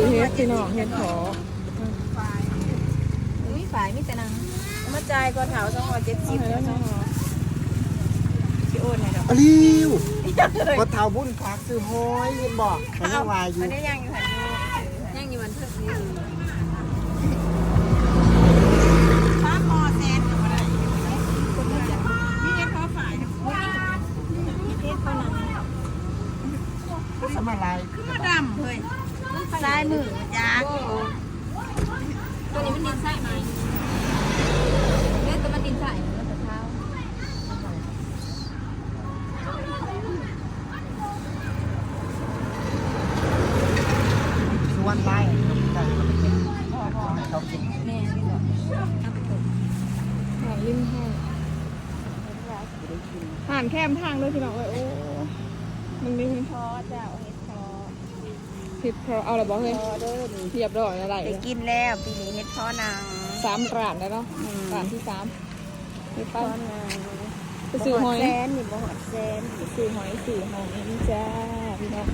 ເຮັດພີ່ນ້ອງ ເຮັດເຜາະ ມີຝາຍ ມີແຕ່ໜັງ ມາຈ່າຍກ່ອນເຖົ້າ ສອງຮ້ອຍເຈັດສິບ ເອົາໃຫ້ລາວ ສອງຮ້ອຍ ຊິໂອນໃຫ້ດອກ ອາ ລິວ ບໍ່ເຖົ້າບຸນຝາກຊື້ຫອຍ ເຫັນບໍ່? ເຂົາຍັງວ່າຢູ່ ອັນນີ້ຍັງຢູ່ຫັ້ນຢູ່ ຍັງຢູ່ຫັ້ນເທິງນີ້ ປາໝໍ້ແຊນກໍບໍ່ໄດ້ ມີເຫັດເຜາະຝາຍ ເຫັດເຜາະໜັງ ຄືສະມາລາຍ ຄືມາດຳເຮີ້ຍ ລາຍມືຈັກ ໂຕນີ້ມັນດິນໃສໃໝ່ ເອີ ໂຕມັນດິນໃສ ມັນກະເທົາ ສ່ວນຫຼາຍ ໃຫ້ເຂົາກິນ ແມ່ນ ເອົາໄປຕົ້ມ ຮ້ານລິມທາງ ຮ້ານແຄມທາງເດີພີ່ນ້ອງເອີຍ ໂອ້ ມັນມີ ເຫັດເຜາະເຈົ້າ ເຫັດເຜາະ ເຫັດເຜາະ ເອົາແລ້ວບໍ່ເຮີ້ຍ? ພໍເດີນີ້ ຮຽບຮ້ອຍແລ້ວ ໄດ້ ໄດ້ກິນແລ້ວ ປີນີ້ເຫັດເຜາະໜັງ ສາມຮ້ານແລ້ວເນາະ ອືມ ຮ້ານທີສາມ ເຫັດເຜາະໜັງ ໄປຊື້ຫອຍ ບໍ່ຮອດແສນນີ້ ບໍ່ຮອດແສນ ໄປຊື້ຫອຍ ຊື້ຫອຍນີ້ຈ້າ ພີ່ນ້ອງ